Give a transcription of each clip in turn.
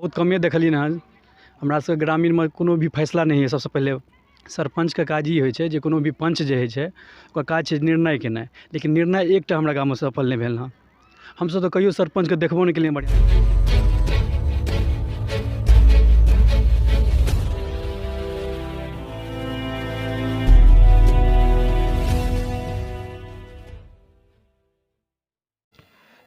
बहुत कमे देखलियनि हँ। हमरा सबके ग्रामीणमे कोनो भी फैसला नहि होइए। सबसँ पहिले सरपञ्चके काज ई होइ छै जे कोनो भी पञ्च जे होइ छै ओकर काज छै निर्णय केनाइ, लेकिन निर्णय एकटा हमरा गाममे सफल नहि भेल हँ। हमसब तऽ कहियो सरपञ्चके देखबो नहि केलियै। बढ़िआँ।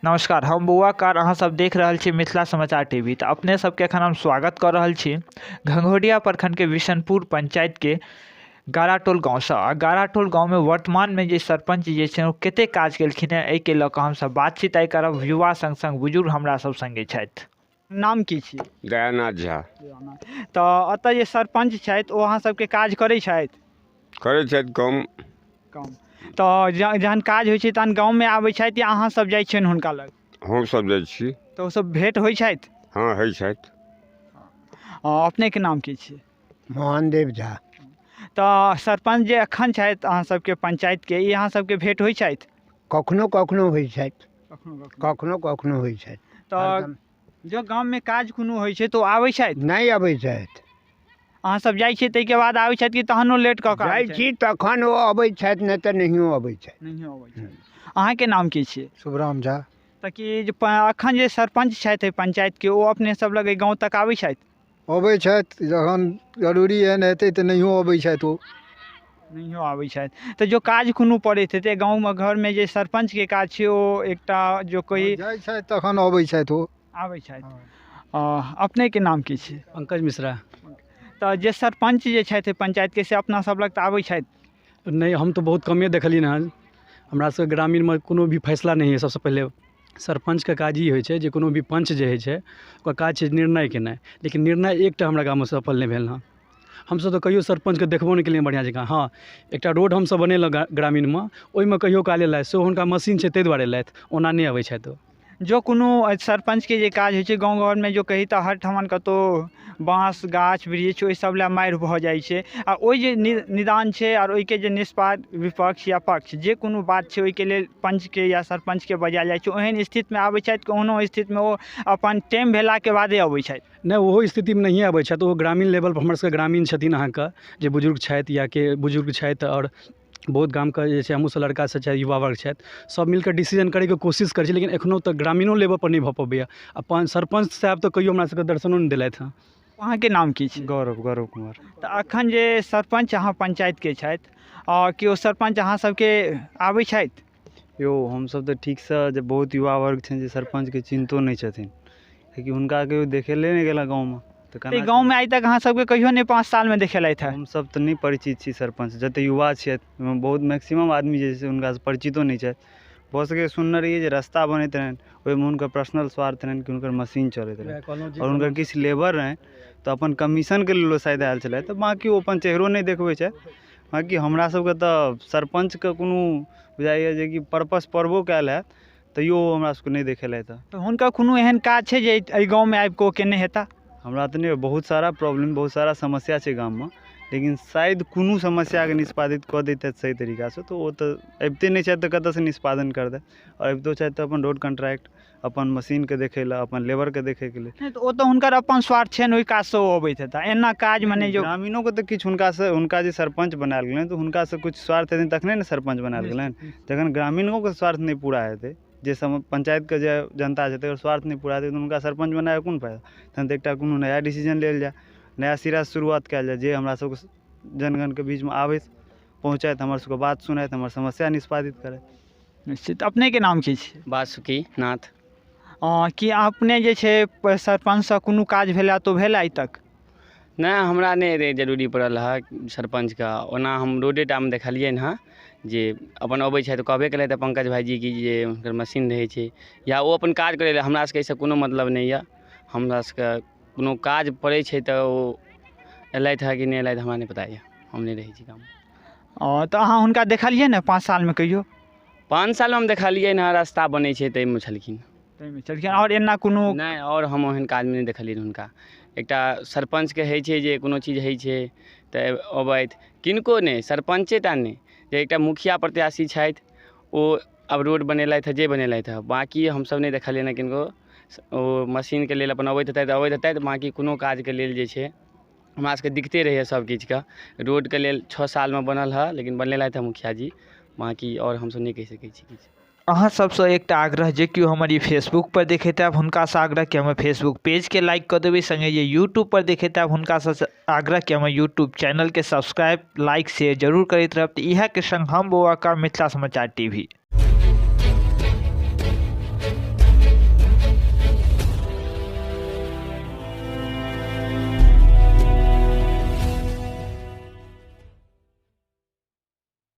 नमस्कार, हम बौआ कार, अहाँ सब देख रहल छी मिथिला समाचार टीवी। तऽ अपने सबके एखन हम स्वागत कऽ रहल छी घंघोडिया प्रखंड के विशनपुर पंचायत के गाराटोल गाँवसँ। आ गाराटोल गाँवमे वर्तमानमे जे सरपञ्च जे छै ओ कतेक काज केलखिन हेँ, एहिके लऽ कऽ हमसब बातचीत आइ करब। युवा सङ्ग सङ्ग बुजुर्ग हमरा सब सङ्गे छथि। नाम की छी? दयानाथ झा। तऽ एतऽ जे सरपञ्च छथि ओ अहाँ सबके काज करै छथि? करै छथि कम कम। तऽ जहन काज होइ छै तहन गाँवमे आबै छथि या अहाँ सब जाइ छियनि हुनका लग? हमसब जाइ छी। तऽ ओसब भेँट होइ छथि? हँ, होइ छथि। अपनेके नाम की छियै? मोहनदेव झा। तऽ सरपञ्च जे एखन छथि अहाँ सबके पंचायतके, ई अहाँ सबके भेँट होइ छथि? कखनो कखनो होइ छथि। कखनो कखनो होइ छथि। तऽ जँ गाममे काज कोनो होइ छै तऽ ओ आबै छथि? नहि अबै छथि। अहाँ सब जाइ छियै ताहिके बाद आबै छथि कि तहनो लेट कऽ कऽ? जाइ छी तखन ओ अबै छथि, नहि तऽ नहियो अबै छथि। नहियो अबै छथि। अहाँके नाम की छियै? शुभराम झा। तऽ की जे एखन जे सरपञ्च छथि एहि पंचायतके, ओ अपने सब लग एहि गाँव तक आबै छथि? अबै छथि, जखन जरूरी एहन हेतै तऽ नहियो अबै छथि ओ। नहियो आबै छथि। तऽ जो काज कोनो पड़ैत हेतै गाँवमे घरमे, जे सरपञ्चके काज छै ओ एकटा जो कोइ जाइ छथि तखन अबै छथि ओ। आबै छथि। अपनेके नाम की छै? पंकज मिश्रा। तऽ जे सरपञ्च जे छथि पंचायतके, से अपना सब लग तऽ आबै छथि? नहि, हम तऽ बहुत कमे देखलियनि हँ। हमरा सबके ग्रामीणमे कोनो भी फैसला नहि होइए। सबसँ पहिले सरपञ्चके काज ई होइ छै जे कोनो भी पञ्च जे होइ छै ओकर काज छै निर्णय केनाइ, लेकिन निर्णय एकटा हमरा गाममे सफल नहि भेल हँ। हमसब तऽ कहियो सरपञ्चके देखबो नहि केलियै बढ़िआँ जकाँ। हँ, एकटा रोड हमसब बनेलहुँ ग्रामीणमे, ओहिमे कहियो काल अयलथि, सेहो हुनका मशीन छै ताहि दुआरे अयलथि, ओना नहि अबै छथि ओ। जो कोनो सरपञ्चके जे काज होइ छै गाँव घरमे, जो कही तऽ हर ठमन कतहु बाँस गाछ वृक्ष ओहि सब लए मारि भऽ जाइ छै, आ ओहि जे निदान छै आओर ओहिके जे निष्पाद विपक्ष या पक्ष जे कोनो बात छै, ओहिके लेल पञ्चके या सरपञ्चके बजायल जाइ छै। ओहन स्थितिमे आबै छथि कि ओहनो स्थितिमे ओ अपन टाइम भेलाके बादे अबै छथि? नहि, ओहो स्थितिमे नहिए अबै छथि। ओ ग्रामीण लेवलपर हमर सबके ग्रामीण छथिन अहाँके जे बुजुर्ग छथि या के बुजुर्ग छथि, आओर बहुत गामके जे छै हमहूँसब लड़का सब छथि, युवा वर्ग छथि, सब मिलिकऽ डिसीजन करैके कोशिश करै छी, लेकिन एखनो तक ग्रामीणो लेवलपर नहि भऽ पबैए। अपन सरपञ्च साहेब तऽ कहियो हमरा सबके दर्शनो नहि देलथि हँ। अहाँके नाम की छै? गौरव कुमार। तऽ एखन जे सरपञ्च अहाँ पंचायतके छथि, आ कि ओ सरपञ्च अहाँ सबके आबै छथि? यौ, हमसब तऽ ठीकसँ जे बहुत युवा वर्ग छनि जे सरपञ्चके चिन्हतो नहि छथिन, किएकि हुनका कहियो देखेले नहि गेला गाँवमे। तऽ गाँवमे आइ तक अहाँ सबके कहियो नहि 5 सालमे देखेलथि हँ? हमसब तऽ नहि परिचित छी सरपञ्च। जते युवा छथि ओहिमे बहुत मैक्सिमम आदमी जे छै हुनकासँ परिचितो नहि छथि। भऽ सकैए सुनने रहियै जे रस्ता बनैत रहनि, ओहिमे हुनकर पर्सनल स्वार्थ रहनि कि हुनकर मशीन चलैत रहनि आओर हुनकर किछु लेबर रहनि, तऽ अपन कमीशनके लेल ओ शायद आयल छलथि। तऽ बाँकी ओ अपन चेहरो नहि देखबै छथि। बाँकी हमरा सबके तऽ सरपञ्चके कोनो बुझाइए जे कि पर्पस पड़बो कयल हैत, तैयो ओ हमरा सबके नहि देखेलथि हँ। तऽ हुनकर कोनो एहन काज छै जे एहि गाँवमे आबि कऽ ओ केने हेता? हमरा तऽ नहि, बहुत सारा प्रॉब्लम, बहुत सारा समस्या छै गाममे, लेकिन शायद कोनो समस्याके निष्पादित कऽ दैतथि सही तरीकासँ। तऽ ओ तऽ अबिते नहि छथि, तऽ कतऽसँ निष्पादन करतै? आओर अबितो छथि तऽ अपन रोड कॉन्ट्रैक्ट, अपन मशीनके देखै लए, अपन लेबरके देखैके लेल। नहि तऽ ओ तऽ हुनकर अपन स्वार्थ छनि, ओहि काजसँ ओ अबैत हेता। एना काज मने जो ग्रामीणोके तऽ किछु हुनकासँ, हुनका जे सरपञ्च बनायल गेलनि तऽ हुनकासँ किछु स्वार्थ हेतनि तखने ने सरपञ्च बनायल गेलनि। जखन ग्रामीणोके स्वार्थ नहि पूरा हेतै, जे सम पंचायतके जे जनता छै तकर स्वार्थ नहि पूरा हेतै, तऽ हुनका सरपञ्च बनाकऽ कोन फायदा? तहन तऽ एकटा कोनो नया डिसीजन लेल जाय, नया सिरासँ शुरुआत कयल जाय, जे हमरा सबके जनगणके बीचमे आबैत पहुँचथि, हमर सबके बात सुनथि, हमर समस्या निष्पादित करथि। निश्चित। अपनेके नाम की छै? बासुकी नाथ। कि अपने जे छै सरपञ्चसँ कोनो काज भेलै तऽ भेल आइ तक? नहि, हमरा नहि रहै जरूरी पड़ल हँ सरपञ्चके। ओना हम रोडे टामे देखलियनि हँ जे अपन अबै छथि, कहबे केलथि पंकज भाइजी कि जे हुनकर मशीन रहै छै या ओ अपन काज करै लए। हमरा सबके एहिसँ कोनो मतलब नहि यऽ। हमरा सबके कोनो काज पड़ै छै तऽ ओ एलथि हँ कि नहि एलथि, हमरा नहि पता यऽ, हम नहि रहै छी गाममे। तऽ अहाँ हुनका देखलियै ने 5 सालमे कहियो? 5 सालमे हम देखलियै हँ, रास्ता बनै छै ताहिमे छलखिन। ताहिमे छलखिन। आओर एना कोनो नहि, आओर हम ओहन काजमे नहि देखलियनि हुनका। एकटा सरपञ्चके होइ छै जे कोनो चीज होइ छै तऽ अबथि, किनको नहि, सरपञ्चे टा नहि, जे एकटा मुखिया प्रत्याशी छथि ओ आब रोड बनेलथि हँ, जे बनेलथि हँ, बाँकी हमसब नहि देखलियनि हँ किनको। ओ मशीनके लेल अपन अबैत हेतथि, अबैत हेतथि। बाँकी कोनो काजके लेल जे छै हमरा सबके दिक्कते रहैए सब किछुके। रोडके लेल 6 सालमे बनल हँ, लेकिन बनेलथि हँ मुखिया जी। बाँकी आओर हमसब नहि कहि सकै छी किछु। अहाँ सबसँ एकटा आग्रह, जे केओ हमर ई फेसबुक पर देखैत आयब हुनकासँ आग्रह कि हमर फेसबुक पेजके लाइक कऽ देबै, सङ्गे जे यूट्यूब पर देखैत आयब हुनका सबसँ आग्रह कि हमर यूट्यूब चैनलके सब्सक्राइब, लाइक, शेयर जरूर करैत रहब। तऽ इएहके सङ्ग हम बौआ का, मिथिला समाचार टीवी।